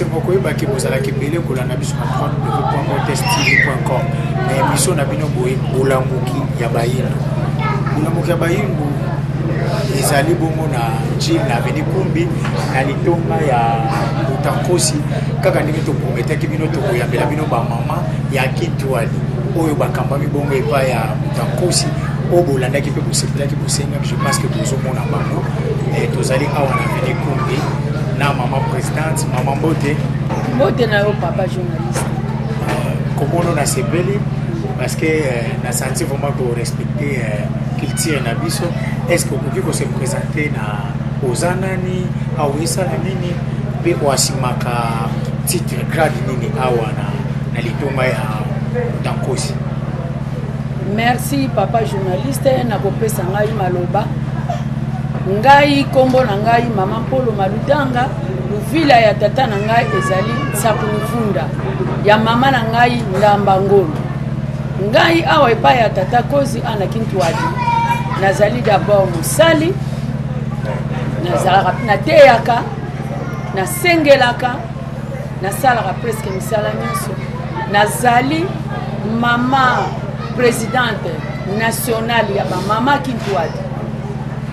Esengo koyeba ke bozalaka ebele kolanda biso na www.testv.com na émission na bino boye bolamuki ya bayindo. Bolamuki ya bayindo ezali bongo na Njili na avenue Kumbi na litonga ya Butankosi, kaka ndenge toprometaki bino tokoyambela bino bamama ya Kintwali oyo bakambami bongo epai ya Butankosi oyo bolandaki mpe bosepelaki bosengaki, je pense que bozomona bango. Tozali awa na avenue Kumbi na mama présidente. Mama, mbote. Mbote na yo, papa journaliste. Komono nasepeli parce que na senti vraiment korespecte culture na biso. Est ce que okoki kose présenter na oza nani, aoyesala nini mpe oasimaka titre grade nini awa na litonga ya Tankosi? Merci, papa journaliste, nakopesa ngai maloba. Ngai, nkombo na ngai mama Mpolo Malutanga. Luvila ya tata na ngai ezali Nsakuluvunda, ya mama na ngai Ndamba Ngolo. Ngai awa epai ya tata Kozi ana Kintwadi, nazali d'abord mosali, nazalaka nateyaka, nasengelaka, nasalaka presque misala nyonso. Nazali mama présidente nationale ya bamama Kintwadi.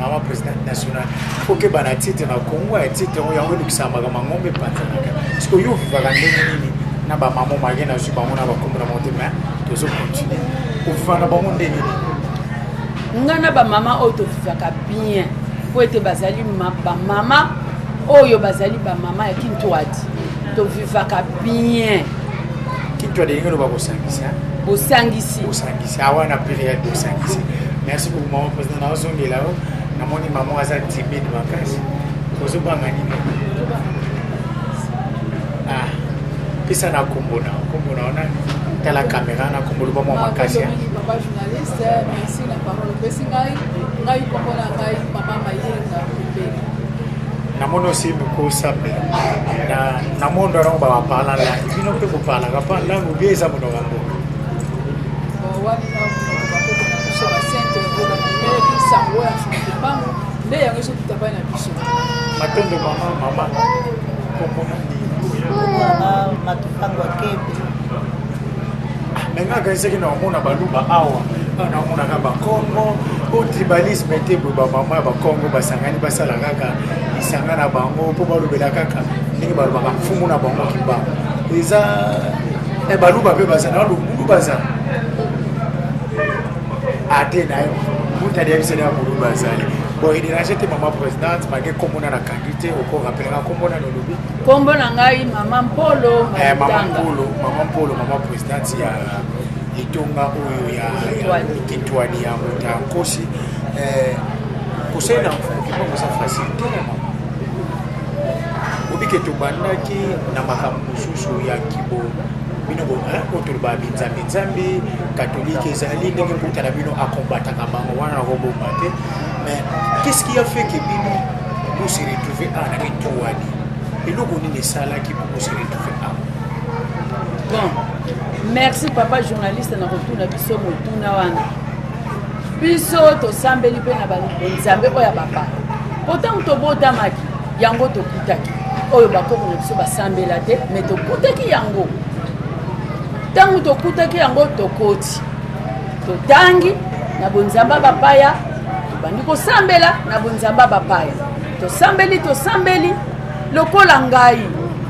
Mama présidente nationale, okeba na titre na Kongo ya titre oyo yango elukisaka makambo ngombe epanzanaka. Sikoyo yo ovivaka ndenge nini na bamama make nazwi bango na bakombo na bango te, mais tozocontinue, ovivaka na bango ndenge nini? Nga na bamama oyo tovivaka bien, po ete bazali bamama oyo bazali bamama ya Kintwadi, tovivaka bien. Kintwadi elingi oloba kosangisa. Bosangisi. Bosangisi awa na période bosangisi. Merci beaucoup, mama président. Naozongela o namoni mama aza timide makasi, ozobanga nini? Ah, pesa na kombo na kombo na wana, tala caméra na kombo, loba mwa makasi. Papa journaliste, merci na parole opesi ngai. Ngai, kombo na ngai mama Mayenga Pembeni. Namoni osimbi kosambela na mondo wana babaparla langue, bino mpe koparlaka pa langue obie eza monoko ya mboka? Wana monoko bakoko na biso basente oyo bamemeki sango ya Mfumu Kimbangu, nde yango ezotuta pai na biso. Matondo, mama. Mama, kombo nani? Matupango Akebe. Me nga akanisaki na omona baluba awa, awa naomonaka bakongo o tribalisme te. Boye bamama ya bakongo basangani basala kaka lisanga na bango mpo balobela kaka ndenge balobaka mfumu na bango Kimbangu. Eza baluba mpe baza na mulu, baza ate na yo mutali yebiseli ya moluba azali bon. Edérange te, mama présidente, malgré kombo na nakangi te, okorappeler nga kombo nani olobi? Kombo na ngai mama Mpolo. Mama Mpolo, mama Mpolo, mama présidente ya litonga oyo ya Kintwadi ya moto ya Nkosi. Kosalela mfumu Kimbangu eza facile te na mama obike. Tobandaki na makambo mosusu ya kibo bino oyo tolobaka binzambi nzambi katholike, ezali ndenge mbuta na bino akombataka bango wana, nakobomba te. Mais qu'est-ce qui a fait que bino bose retrouve awa na Kintwadi? Eloko nini esalaki mpo bose retrouve awa? Bon, merci, papa journaliste, na kotuna biso motuna wana. Biso tosambeli mpe na banzambe oyo ya bapaya, po ntango tobotamaki yango tokutaki oyo bakoko na biso basambela te, me tokutaki yango. Ntango tokutaki yango, tokoti, totangi na bonzambe ya bapaya, tobandi kosambela na bonzambe ya bapaya. Tosambeli, tosambeli. Lokola ngai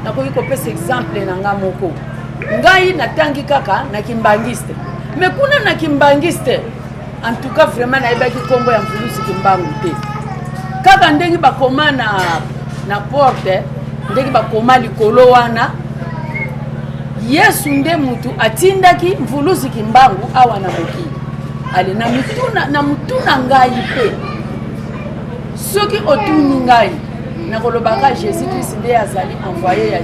nakoki kopesa exemple na nga moko, ngai natangi kaka na kimbangiste, me kuna na kimbangiste, en tout cas vraiment nayebaki nkombo ya Mvuluzi Kimbangu te. Kaka ndenge bakoma na porte, ndenge bakoma likolo wana, Yesu nde mutu atindaki Mvuluzi Kimbangu awa na mokili. Ale na mituna na mutu na ngai mpe soki otuni ngai, nakolobaka Jésus Christ nde azali envoyé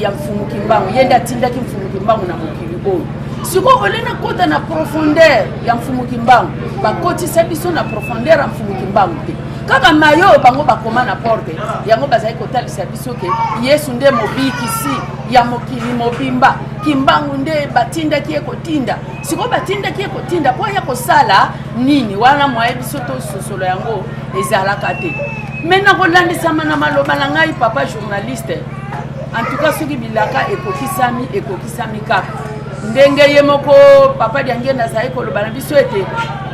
ya Mfumu Kimbangu, ye nde atindaki Mfumu Kimbangu na mokili oyo. Sikoyo ole nakota na profondeur ya Mfumu Kimbangu, bakotisa biso na profondeur ya Mfumu Kimbangu te. Kaka mayo oyo bango bakoma na porte yango, bazali kotalisa biso ke Yesu nde mobikisi ya mokili mobimba, Kimbangu nde batindaki ye kotinda. Sikoyo batindaki ye kotinda mpo aya kosala nini? Wana mwaye biso tososolo yango ezalaka te. Me nakolandisama na maloba na ngai, papa journaliste. En tout cas soki bilaka ekokisami, ekokisami kaka ndenge ye moko Papa Diangienda azali koloba na biso ete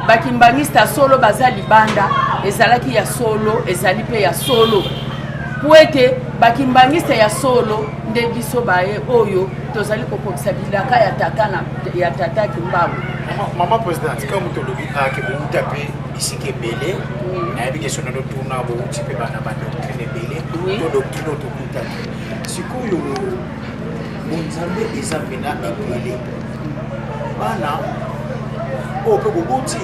bakimbangiste ya solo baza libanda. Ezalaki ya solo, ezali mpe ya solo, po ete bakimbangiste ya solo nde biso baye oyo tozali kokokisa bilaka ya tata na ya tata Kimbangu. Mama présidente, comme tolobi ake bouta mpe bisika ebele, nayebi ke soki tuna bouti mpe bana badoctrine ebele to doctrine oyo tokutaki sikoyo, bonzambe eza mpena ebele. Bana oyo mpe boboti,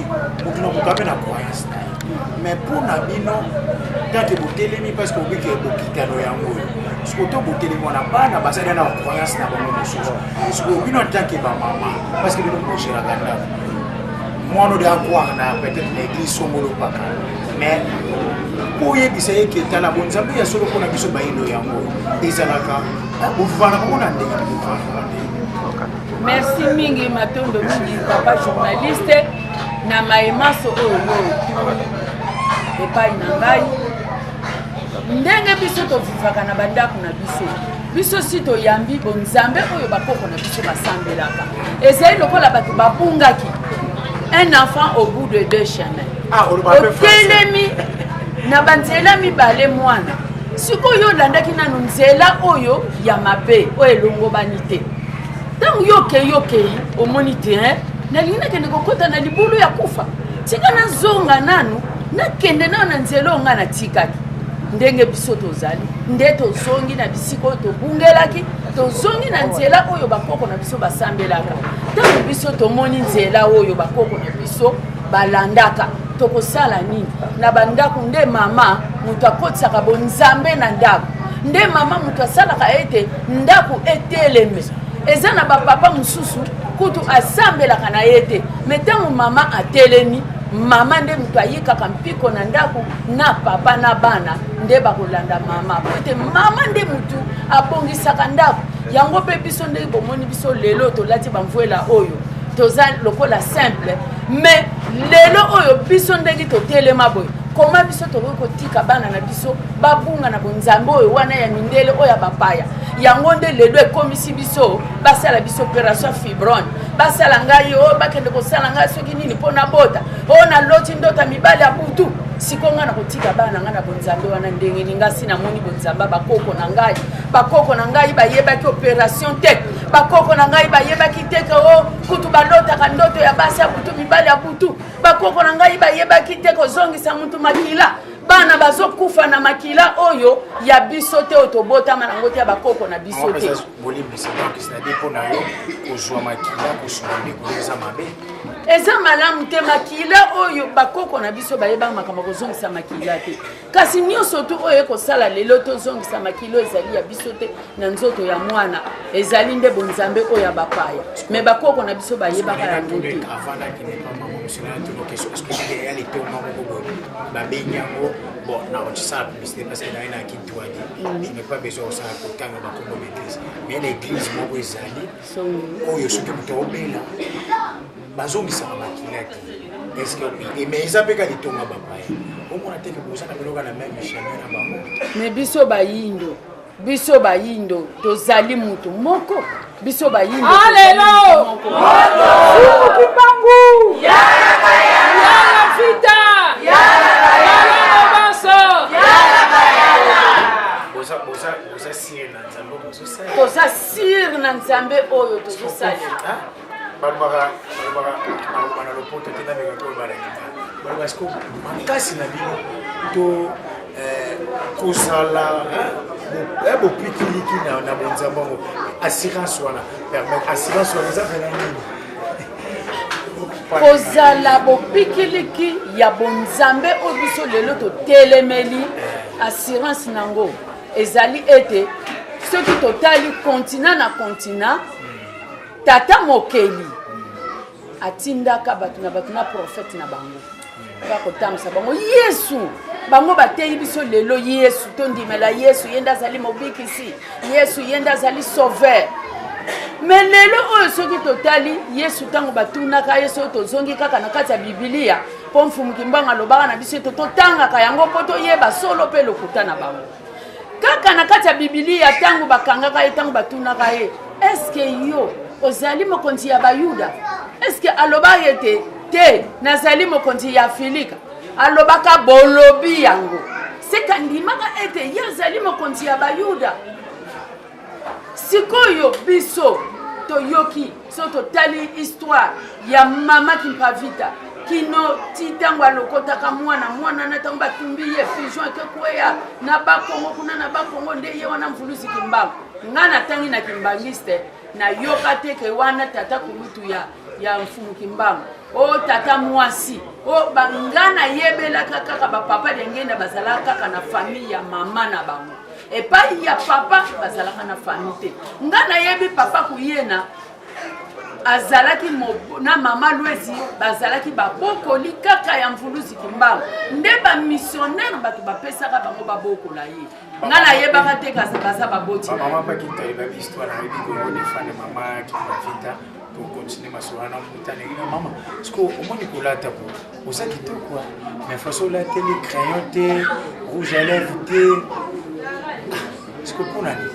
moto na moto ape na croyance na ye. Mais mpo na bino tant botelemi, parce que obiki bokitano yango oyo sikoyo to botelemi wana, bana bazali na croyance na bango mosusu. Sikoyo bino en tant que bamama, parce que bino bogéraka ndako, mwana oyo acroire na peut-être na église songolo paka, mais mpo oyebisa ye ke tala bonzambe ya solo mpona biso bayindo yango ezalaka, bovandaka ngo na ndenge bovandaka ndenge? Merci mingi, matondo mingi papa journaliste na mayemaso oyo yo otuni epai na ngai. Ndenge biso tovivaka na bandako na biso, biso si toyambi bonzambe oyo bakoko na biso basambelaka. Ezali lokola bato babungaki, un enfant au bout de deux chemins. Ah, otelemi na banzela mibale. Mwana sikoyo olandaki nanu nzela oyo ya mabe, oyo elongobani te. Ntango yo okei, okei, omoni te, nalingi nakende kokɔta na libulu ya kufa, tika nazonga nanu, nakende nano na nzela oyo ngai natikaki. Ndenge biso tozali nde tozongi na bisika oyo tobungelaki, tozongi na nzela oyo bakoko na biso basambelaka. Ntango biso tomoni nzela oyo bakoko na biso balandaka, tokosala nini na bandako? Nde mama moto akotisaka bonzambe na ndako, nde mama moto asalaka ete ndako eteleme. Eza na bapapa mosusu kutu asambelaka na ye te, mais ntango mama atelemi, mama nde moto ayikaka mpiko na ndako na papa na bana nde bakolanda mama, po ete mama nde motu abongisaka ndako yango. Mpe biso ndenge bomoni biso lelo tolati bamvwela oyo, toza lokola simple, mais lelo oyo biso ndenge totelema boye, koma biso tokoki kotika bana na biso babunga na bonzambe oyo wana ya mindele, oyo ya bapaya? Yango nde lelo ekomisi biso basala biso opération fibrome, basala ngai oyo, bakende kosala ngai soki nini mpo nabota oyo naloti ndota mibali ya butu. Sikoyo ngai nakotika bana na ngai na bonzambe wana ndenge nini? Ngai si namoni bonzambe bakoko na ngai. Bakoko na ngai bayebaki opération te, bakoko na ngai bayebaki te ke o kutu balotaka ndoto ya basi ya butu, mibali ya butu. Bakoko na ngai bayebaki te kozongisa mutu makila. Bana bazokufa na makila oyo ya biso te, oyo tobotama nango te, ya bakoko na biso te. Bolimbisa, donc c'est-à-dire mpo na yo kozwa makila kosunga ndeko eza mabe? Eza malamu te. Makila oyo bakoko na biso bayebaka makambo kozongisa makila te. Kasi nyonso tu oyo ekosala lelo tozongisa makila oyo ezali ya biso te na nzoto ya mwana, ezali nde bonzambe oyo ya bapaya. Mais bakoko na biso bayebaka yango te. Avandaki nepa mama mosu na tuna question: est ce que ya litonga moko boye babengi yango? Bon, na kosala publicité parce que naye na Kintuadi, je n'ai pas besoin kosala kotanga bakombo l'église, mais na église moko ezali oyo soki moto aobela bazongisaka makila te. est ce que mais eza mpe ka litonga bapaya? Omona te ke boza na biloko na même chemin na bango? Mais biso bayindo, biso bayindo tozali mutu moko, biso bayindo. Alelo Fumu Kimbangu, yala vita, yala banso. Boza sûr na Nzambe bozosala? Toza sûr na Nzambe oyo tozosalela. Balobaka, baloba na lopoto te, nameka koloba na lingala. Baloba siko makasi na bino to kozala bopikiliki na bonzambe yango, assurance wana permettre, assurance wana eza pena nini? Kozala bopikiliki ya bonzambe oyo biso lelo totelemeli, assurance nango ezali ete soki totali continent na continent, tata mokeli atindaka bato na bato na prophète na bango bakotambwisa bango. Yesu, bango bateyi biso lelo Yesu, tondimela Yesu, ye nde azali mobikisi, Yesu ye nde azali sauveur. Mais lelo oyo soki totali Yesu, ntango batunaka ye, soki tozongi kaka na kati ya Bibilia, mpo Mfumu Kimbangu alobaka na biso ete totangaka yango mpo toyeba solo mpe lokuta na bango. Kaka na kati ya Bibilia, ntango bakangaka ye, ntango batunaka ye, eske yo ozali mokonzi ya Bayuda? Eske alobaka ete te, nazali mokonzi ya Afilika? Alobaka bolobi yango seka, ndimaka ete ye azali mokonzi ya Bayuda. Sikoyo biso toyoki so totali histoire ya mama Kimpavita kino ti ntango alokotaka mwana mwana na ntango batumbi ye pigeon eke kweya na bakongo kuna na bakongo nde ye wana mvuluzi Kimbangu. Nga natangi na kimbangiste, nayoka te ke wana tata kulutu ya ya mfumu Kimbangu o tata mwasi o nga nayebelaka kaka bapapa Diangienda bazalaka kaka na famille ya mama na bango, epai ya papa bazalaka na famille te. Nga nayebi papa Kuyena azalaki na mama Lwezi, bazalaki babokoli kaka ya mvuluzi Kimbangu, nde bamissionnaire bato bapesaka bango babokola ye. Nga nayebaka te baza baboti. Mama Pakita ebabi histoire nayebi kokodefendre mama Kimpavita. Tokontinue masolo wana mutane na mama. Siko omoni kolata bo oza kitoko, mais façon olateli crayon te, rouge à lèvres te, siko mpona nini?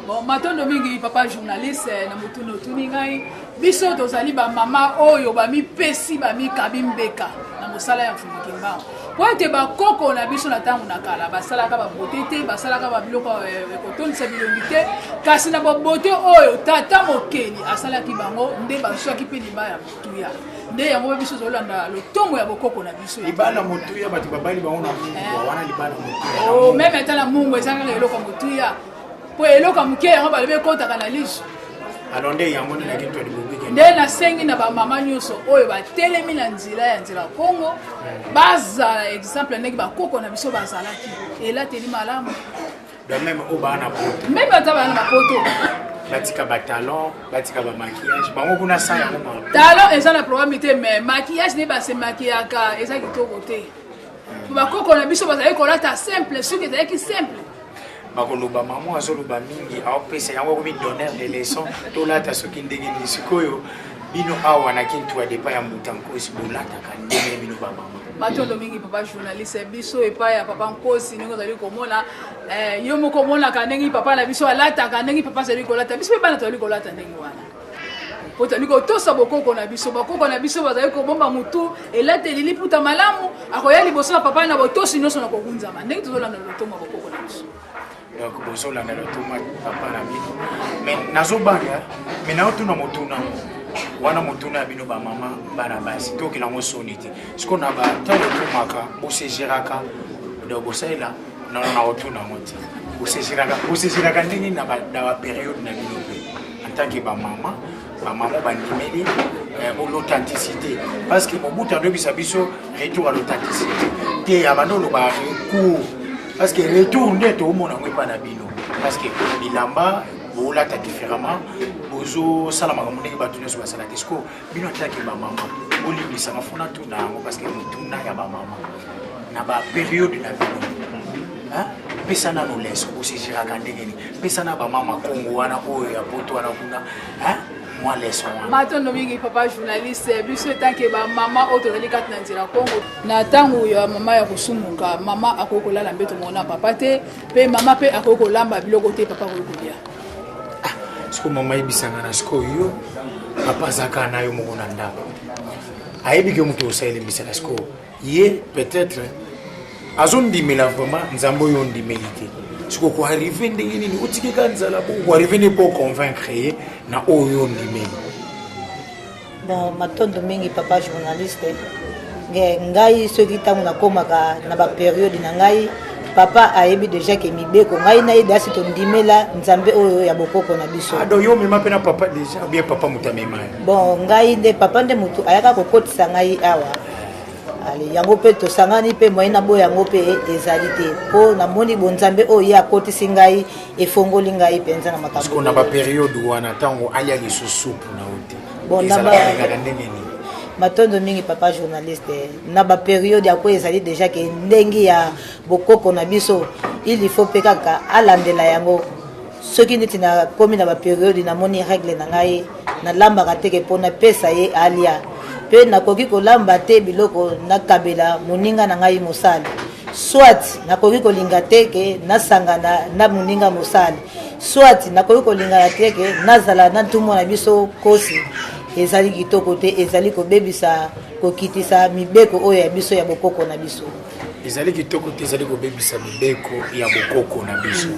Bon, matondo mingi papa journaliste na motuna otuni ngai. Biso tozali bamama oyo bamipesi, bamikabi mbeka na mosala ya mfumu Kimbangu, po ete bakoko na biso na ntango na kala basalaka babote te, basalaka babiloko ekotondisa bilongi te, kasi na babote oyo tata mokeli asalaki bango nde bazwaki mpe libala ya motuya. Nde yango mpe biso tozolanda lotongo ya bokoko na biso. Libala motuya, bato babali bango na mungu wana, libala motuya. Oh, meme ata na mungu eza kaka eloko ya motuya, po eloko ya moke yango balobi ekotaka na liso. Alors nde yango nde naki to libobike. Nde nasengi na bamama nyonso oyo batelemi na nzela ya nzela Kongo bazala exemple ndenge bakoko na biso bazalaki, elateli malamu. Donc même oyo baa na poto, meme ata baa na bapoto, batika batalon, batika bamaquillage bango kuna sa yango. Talon eza na programme te, mais maquillage nde basemakiyaka eza kitoko te. Bakoko na biso bazalaki kolata simple, soki ezalaki simple. Bakoloba mama azoloba mingi, aopesa yango akomi donneur de leçon, tolata soki ndenge nini. Sikoyo bino awa na Kintua depa ya Mbuta Nkosi, bolataka ndenge bino bamama? Matondo mingi papa journaliste. Biso epai ya papa Nkosi, ndenge ozali komona, yo moko omonaka ndenge papa na biso alataka, ndenge papa azali kolata, biso mpe bana tozali kolata ndenge wana, po tozali kotosa bokoko na biso. Bakoko na biso bazali kobomba motu, elateli liputa malamu, akoya liboso na papa na botosi nyonso na kogunzama, ndenge tozolanda lotongo ya bokoko na biso. Donc bozolanda lotongo ya papa na bino, mais nazobanga, mais naotuna motuna wana, motuna ya bino bamama bana basi, tokela yango soni te. Siko na bantango ekomaka bosegiraka, donc bosalela nano na kotuna yango te, bosegiraka ndenge na baperiode na bino mpe en tant que bamama, bamama bandimeli l'authenticité, parce que Mobutu andobisa biso retour à l'authenticité te, abanda oloba recours, parce que retour nde toomona yango epa na bino, parce que bilamba bolata différemment, bozosala makambo ndenge bato nyonso basala te. Siko bino atake bamama, bolimbisaka fona tuna yango, parce que motuna ya bamama na baperiode na bino, pesa nano leso, bosegiraka ndenge nini? Pesa na bamama Kongo wana oyo ya poto wana kuna mwa leso wana. Matondo mingi papa journaliste. Biso etanke bamama oyo tozali kati na nzela Kongo, na ntango ya mama ya kosumuka, mama akoki kolala mbeto moko na papa te, mpe mama mpe akoki kolamba biloko te, papa akoki kolia. Sikoyo mama, yebisanga na sikoyo, yo papa azalaka na yo moko na ndako, ayebi ke moto osaleli misala, sikoyo ye peut-être azondimela vraiment nzambe oyo ondimeli te, sikoyo koarrive ndenge nini otikeka nzala po koarrive nde mpo convaincre ye na oyo ondimeli? Bon, matondo mingi papa journaliste. Ngai soki ntango nakomaka na baperiode na ngai, papa ayebi deja ke mibeko ngai nayebi asi tondimela nzambe oyo ya bokoko na biso. Ah, donc yo omema mpe na papa déjà, bien papa moto amema ye? Bon, ngai nde papa nde motu ayaka kokotisa ngai awa. Ale, yango mpe tosangani mpe moye na boya yango mpe ezali te, mpo namoni bonzambe oyo ye akotisi ngai efongoli ngai mpenza na makambo. Sikoyo na baperiode wana, ntango alia lisusu supu na yo te, Bon, na ezalaka ndenge nini? Matondo mingi papa journaliste. Na baperiode yako ezali deja ke ndenge ya bokoko na biso, il faut mpe kaka alandela yango. Soki neti nakomi na baperiode, namoni règle na ngai, nalambaka teke mpo napesa ye alia, mpe nakoki kolamba te biloko nakabela moninga na ngai mosali. Soit nakoki kolinga te ke nasangana na moninga mosali, soit nakoki kolingana te ke nazala na ntumu na biso Nkosi. Ezali kitoko te, ezali kobebisa, kokitisa mibeko oyo ya biso ya bokoko na biso. Ezali kitoko te, ezali kobebisa mibeko ya bokoko na biso.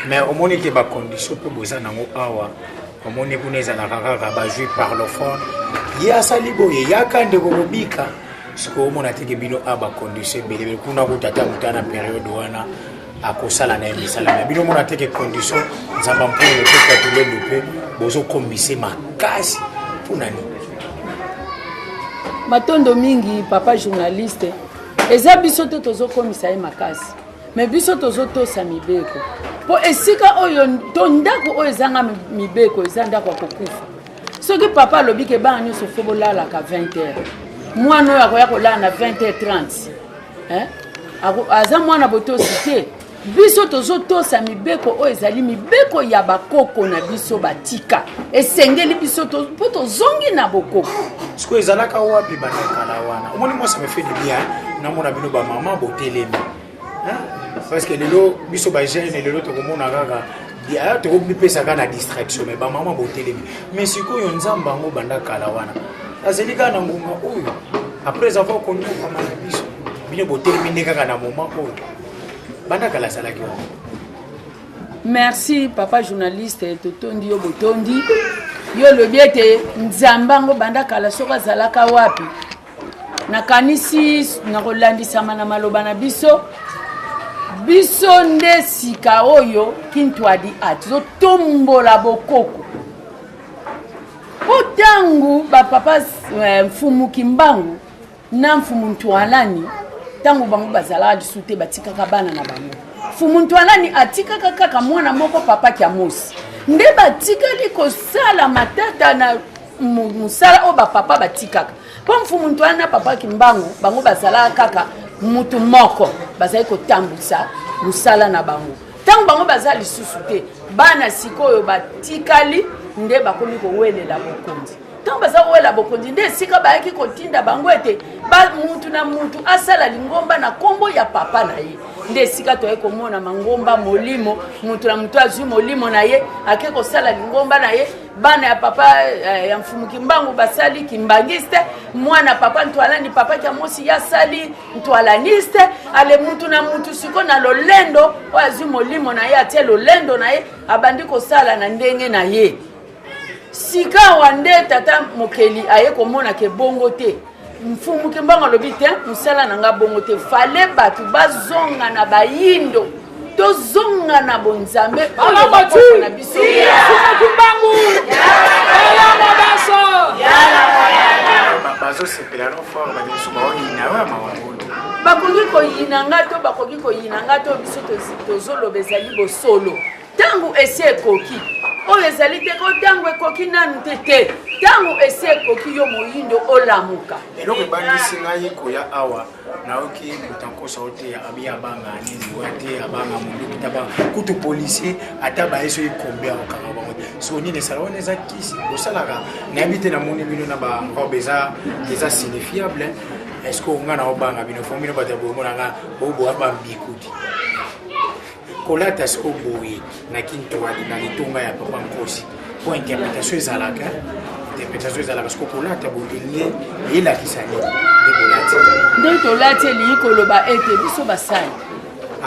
Mais omoni ke bacondition mpe boza nango awa, omoni kuna ezalaka kaka bazwi parlophone, ye asali boye, yaka ndeko kobika. Sikoyo omona teke bino a bacondition ebele ebele kuna, kuta ata moto na periode wana akosala na ye misala na bino. Omona teke condition Nzamba Mpongo mpe Katulendo mpe bozokomise makasi mpona nini? Matondo mingi, papa journaliste. Eza biso te tozokomisa ye makasi, me biso tozotosa mibeko, mpo esika oyo to ndako oyo ezanga mibeko eza ndako ya kokufa. Soki papa alobi ke bana nyonso fo bolalaka 20 heures, mwana oyo akoya kolala na 20 heures 30, eh? Aza mwana botosi te. Biso tozotosa mibeko oyo ezali mibeko ya bakoko na biso batika. Esengeli biso mpo tozongi na bokoko. Sikoyo ezalaka wapi banda kala wana? Omoni mwasi me fait du bien namona bino bamama botelemi, parce que lelo biso bajeune, lelo tokomona kaka tokomipesaka na distraction, mais bamama botelemi. Mais sikoyo Nzambe yango banda kala wana azali kaka na ngonga oyo, après avoir konyokama na biso, bino botelemi nde kaka na moment oyo? Banda kala azalaki wana? Merci, papa journaliste. Totondi yo, botondi yo. Olobi ete Nzambe yango banda kala soki azalaka wapi? Nakanisi na kolandisama na maloba na biso, biso nde sika oyo Kintwadi a tozotombola bokoko, mpo ntango bapapa Mfumu Kimbangu na Mfumu Ntwalani, ntango bango bazalaka lisusu te, batikaka bana na bango. Mfumu Ntwalani atikaka kaka mwana moko, papa Kiamosi. Nde batikali kosala matata na mosala oyo bapapa batikaka, mpo Mfumu Ntwalani na papa Kimbangu, bango bazalaka kaka mutu moko, bazali kotambwisa mosala na bango. Ntango bango baza lisusu te, bana sikoyo batikali nde bakomi kowelela bokonzi. Ntango baza kowela bokonzi, nde esika bayaki kotinda bango ete mutu na mutu asala lingomba na nkombo ya papa na ye. Nde esika toyei komona mangomba molimo, mutu na mutu azwi molimo na ye, ake kosala lingomba na ye. Bana ya papa ya Mfumu Kimbangu basali kimbangiste, mwana papa Ntwalani, papa Kiamosi, yasali ntwalaniste. Ale mutu na mutu siko na lolendo oyo azwi molimo na ye, atie lolendo na ye, abandi kosala na ndenge na ye. Sikawa nde tata mokeli aye komona ke bongo te. Mfumu Kimbangu alobi te, mosala na nga bongo te, fale bato bazonga na bayindo, tozonga na bonzambe oyo bakoko na biso. Kimbangu. Bazosepela no fort, bato baoyina oyo mawango. Bakoki koyina nga to bakoki koyina nga to, biso tozoloba ezali bosolo. Ntango esi ekoki, oyo ezali te ko ntango ekoki nanu te te, ntango esi ekoki, yo moyindo olamuka. Eloko ebangisi ngai koya awa, nayoki moto akosa o te, abi abanga nini wa te, abanga monduki te, abanga kutu policier, ata baye soki kombe akokanga bango te. So nini esala wana? Eza kisi bosalaka? Nayebi te. Namoni bino na barobe, eza signifiable. Est ce que nga na obanga bino? Fo bino bato ya boye, omonanga boboya bambikuti kolata siko boye na Kintwali, na litonga ya papa Nkosi, po interprétation ezalaka, interprétation ezalaka. Siko kolata boye elingi eyelakisa nini nde bolati? Nde tolati elingi koloba ete biso basali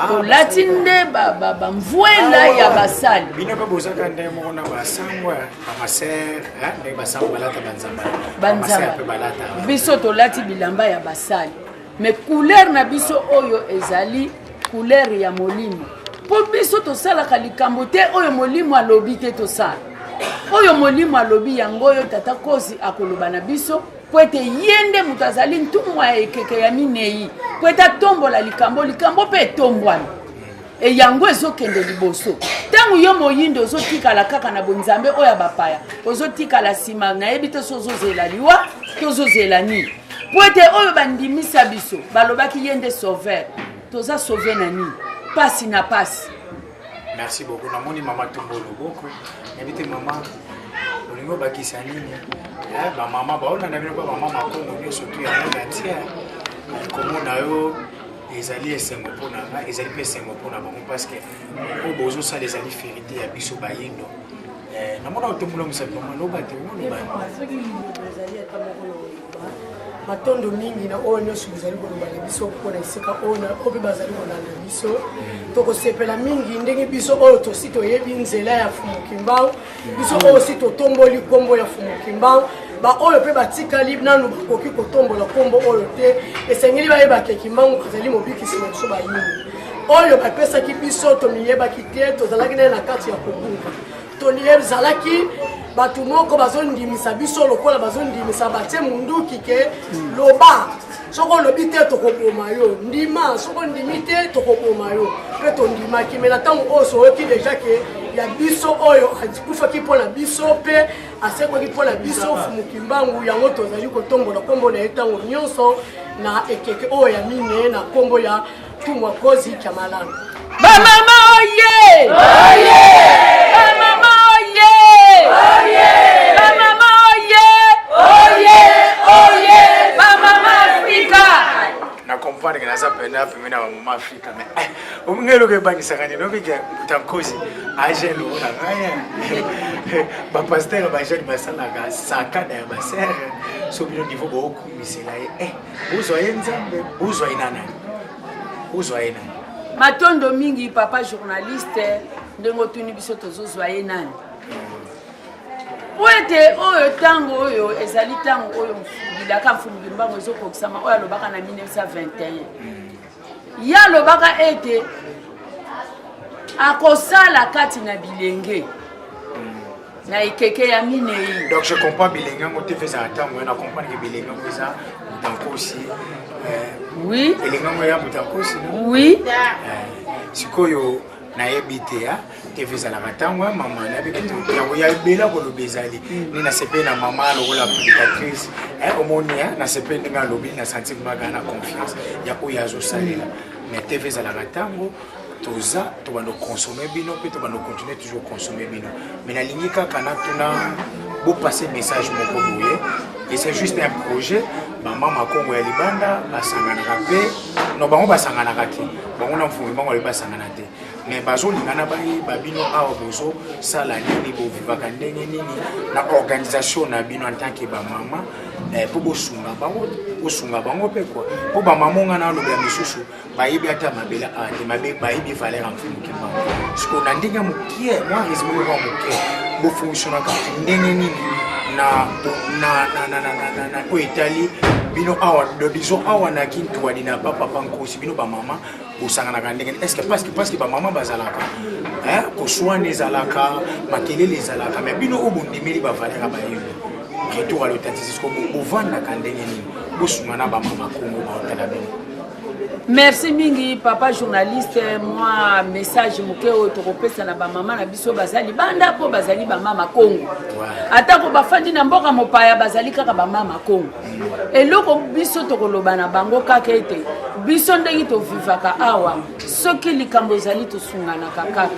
tolati nde bamvwela ya basali. Bino mpe bozaka nde moko na basangwa, bamasere, ndenge basango balata banzamba. Banzamba. Mpe balata. Biso tolati bilamba ya basali, mais couleur na biso oyo ezali couleur ya molimo, mpo biso tosalaka likambo te oyo molimo alobi te. Tosala oyo molimo alobi, yango oyo tata Kosi akoloba na biso, po ete ye nde moto azali ntumwa ya ekeke ya minei, po ete atombola likambo, likambo mpe etombwami, e yango ezokende liboso. Ntango yo moyindo ozotikala kaka na bonzambe oyo ya bapaya, ozotikala nsima. Nayebi te so ozozela liwa to ozozela nini, po ete oyo bandimisa biso, balobaki ye nde sauveur. Toza sauve na nini? Pasi na pasi. Merci beaucoup. Namoni mama Tumbo loboko. Nayebi te, mama, olingi obakisa nini? Bamama baolanda bino mpo bamama Kongo nyonso tu ya monde entière komona yo. Ezali esengo mpo na nga, ezali mpe esengo mpo na bango parce que oyo bozosala ezali fierité ya biso bayindo. Eh, namona otombola mosapi mama, loba te, oloba. Soki liloba ezali ata moko na koloba, matondo mingi na oyo nyonso bozali koloba na biso mpo na esika oyo na oyo mpe bazali kolanda biso. Tokosepela mingi ndenge biso oyo tosi toyebi nzela ya Fumu Kimbangu, biso oyo si totomboli nkombo ya Fumu Kimbangu, baoyo mpe batikali nanu bakoki kotombola nkombo oyo te, esengeli bayeba ke Kimbangu azali mobikisi na biso bayini. Oyo bapesaki biso tomiyebaki te, tozalaki naye na kati ya kobunga, tozalaki bato moko bazondimisa biso lokola bazondimisa batie munduki ke loba, soki olobi te tokoboma yo, ndima, soki ondimi te tokoboma yo. Mpe tondimaki. Me na ntango oyo soyoki deja ke ya biso oyo akufaki mpo na biso mpe asekwaki mpo na biso, Fumu Kimbangu, yango tozali kotombola nkombo na ye ntango nyonso na ekeke oyo ya mine na nkombo ya Tumwa Kozi Kyamalanga. Bamama oye! Oye! Bamama oye! Oye! Bamama oye! Oye! Oye! Bamama Afrika! Na comprendre que naza pena pembeni na bamama Afrika, mais eh, ominga eloko ebangisaka nini? Obike Mutankosi agene lokola ngai, bapastere bajeune basalaka sakada ya basere, so bino niveau bookumisela ye, eh, bozwa ye Nzambe, bozwa ye na nani, bozwa ye nani? Matondo mingi papa journaliste, ndenge otuni biso tozozwa ye nani, po ete oyo ntango oyo ezali ntango oyo bilaka Mfumu Kimbangu ezokokisama, oyo alobaka na 1921. Ye alobaka ete akosala kati na bilenge na ekeke ya minei. Donc je comprends bilenge yango te, ezala ntango na comprendre ke bilenge yango eza Mutankosi. Oui. Elenge yango ya Mutankosi. Oui. Sikoyo nayebi te TV ezalaka ntango ya mama, nayebi ke yango ya ebela koloba ezali ni nasepeli na mama lokola prédicatrice, omoni nasepeli ndenge alobi, na sentir maka na confiance ya oyo azosalela. Mais TV ezalaka ntango toza tobanda consommer bino mpe tobanda continuer toujours consommer bino. Mais nalingi kaka natuna, bopasser message moko boye, et c'est juste un projet. Bamama Kongo ya libanda basanganaka mpe no, bango basanganaka te, bango na Mfumi bango balobi basangana te, mais bazolingana bayeba bino awa bozosala nini, bovivaka ndenge nini na organisation na bino en tant que bamama, mpo bosunga bango, bosunga bango mpe kua, mpo bamama nga na alobela misusu bayebi ata mabele awa te, mabe bayebi valeur ya Mfumu Kimbangu. Sikoyo na ndenge ya mokie, mwa résumé moko ya moke, bofonctionnaka ndenge nini na oyo etali bino awa, disons awa na Kintuadi na papa Nkosi, bino bamama bosanganaka ndenge nini? Est-ce que parce que bamama bazalaka koswana, ezalaka makelele, ezalaka, mais bino oyo bondimeli bavaleur ya bayembi, retour à l'authenticité, bovandaka ndenge nini, bosunga na bamama Kongo baotala bino? Merci mingi papa journaliste. Mwa message moke oyo tokopesa na bamama na biso baza libanda, mpo bazali bamama Kongo, atako bafandi na mboka mopaya, bazali kaka bamama Kongo. Eloko biso tokoloba na bango kaka ete biso ndenge tovivaka awa, soki likambo ezali, tosunganaka kaka.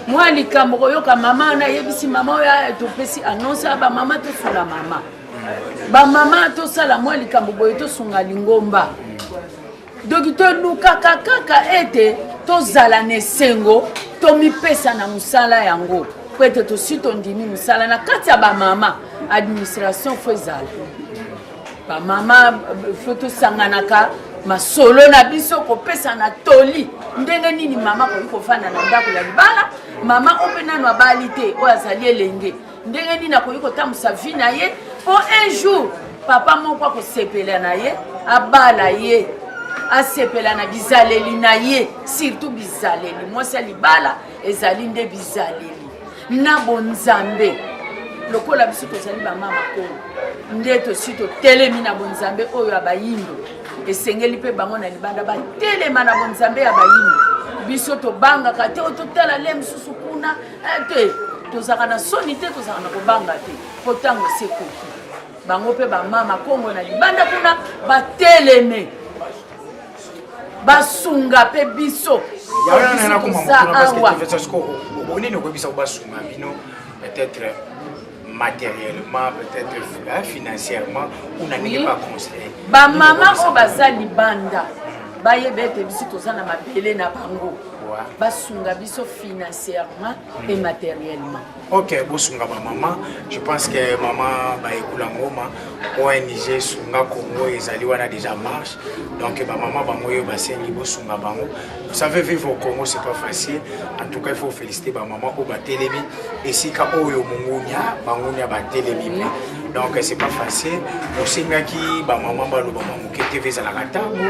Mwa likambo koyoka mama wana ayebisi mama oyo, topesi annonce ya bamama, tosunga mama, bamama tosala mwa likambo boye, tosunga lingomba. Donc tolukaka kaka ete tozala na esengo, tomipesa na mosala yango, po ete tosi tondimi mosala na kati ya bamama. Administration faut ezala bamama, faut tosanganaka masolo na biso, kopesa na toli ndenge nini mama akoki kofanda na ndako ya libala, mama oyo mpe nano abali te, oyo azali elenge, ndenge nini akoki kotambusa vie na ye, mpo un jour papa moko akosepela na ye, abala ye, asepela na bizaleli na ye, surtout bizaleli. Mwasi ya libala ezali nde bizaleli na bonzambe. Lokola biso tozali bamama Kongo, nde tosi totelemi na bonzambe oyo ya bayindo, esengeli mpe bango na libanda batelema na bonzambe ya bayindo. Biso tobangaka te oyo totala le mosusu kuna te, tozalaka na soni te, tozalaka na kobanga te, mpo ntango esi ekoki, bango mpe bamama Kongo na libanda kuna bateleme, basunga mpe biso. Awa nini okoyebisa basunga bino, peut-être matériellement, peut-être financièrement, ou na ndenge baconseil? Bamama oyo baza libanda. Bayeba ete biso toza na mabele na bango, basunga biso financièrement et matériellement. Ok, bosunga bamama. Je pense que mama Bayekula Ngoma, ONG Sunga Congo ezali wana déjà marche. Donc bamama bango oyo basengi bosunga bango. Vous savez, vivre au Congo, c'est pas facile. En tout cas, il faut féliciter bamama oyo batelemi esika oyo mongunia bangunia batelemi mpe. Donc c'est pas facile. Osengaki bamama baloba mwa moke. TV ezalaka ntango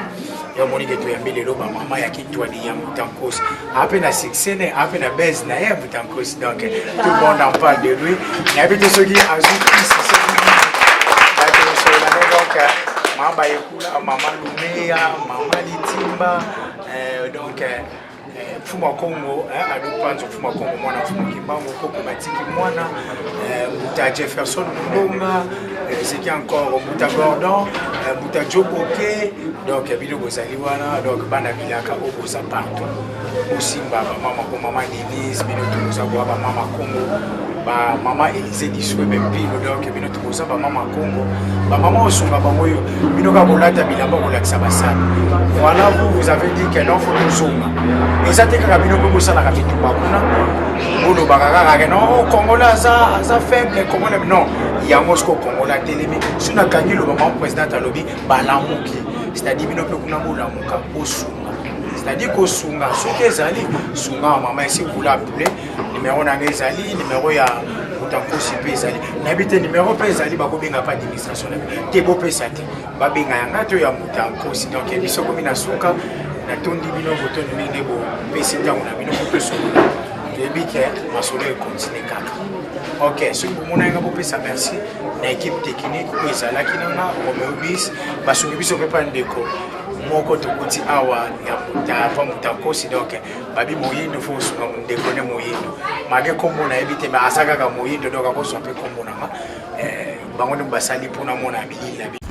ya omonike. Toyambi lelo bamama ya Kitwadi ya Mutankosi, ape na succès ne, ape na base na ye ya Mutankosi. Donc tout le monde en parle de lui. Nayebi te soki azwi kisi, soki bato kosolola ne. Donc mama Bayekula, mama Lumeya, mama Litimba, donc Mfuma Kongo Adu Panzo, Mfuma Kongo, mwana Mfumu Kimbangu, koko batiki mwana Mbuta Jefferson Mundonga, c'est encore Mbuta Gordon, Mbuta Joboke. Donc bino bozali wana. Donc bana bilaka oyo boza partout, bosimba bamama ko mama Denise, bino tokoza koya bamama Kongo, bamama Élysée Diswebe Mpilo. Donc bino tokoza bamama Kongo, bamama osunga bango oyo bino kaka kolata bilamba kolakisa basali. Voilà, vous, vous avez dit que non, faut tozonga. Eza te kaka bino mpe bosalaka bitumba kuna, bolobaka kaka ke non, Congolais aza faible, Congolais non. Yango siko Congolais atelemi so nakangi loba. Mama présidente alobi balamuki, c'est-à-dire bino mpe kuna bolamuka, bosunga, c'est-à-dire kosunga. Soki ezali sunga wa mama esi vula appeler numéro na ngai ezali, numéro ya Mutankosi mpe ezali, nayebi te numéro mpe ezali, bakobenga mpe administration na te, bopesa te, babenga yanga to ya Mutankosi. Donc biso komi na suka. Natondi bino botondi mingi nde bopesi ntango na bino po tosolola. Toyebi ke masolo ekontinue kaka. Ok, soki bomonaki nga, bopesa merci na équipe technique oyo ezalaki nanga, Romeo Bis basungi biso mpe pa ndeko moko tokuti awa ya pa Mutankosi. Donc babi moyindo, fo osunga ndeko ne moyindo malgré kombo nayebi te, mais aza kaka moyindo, donc akozwa mpe kombo nanga. Bango nde basali mpona mona bilili na.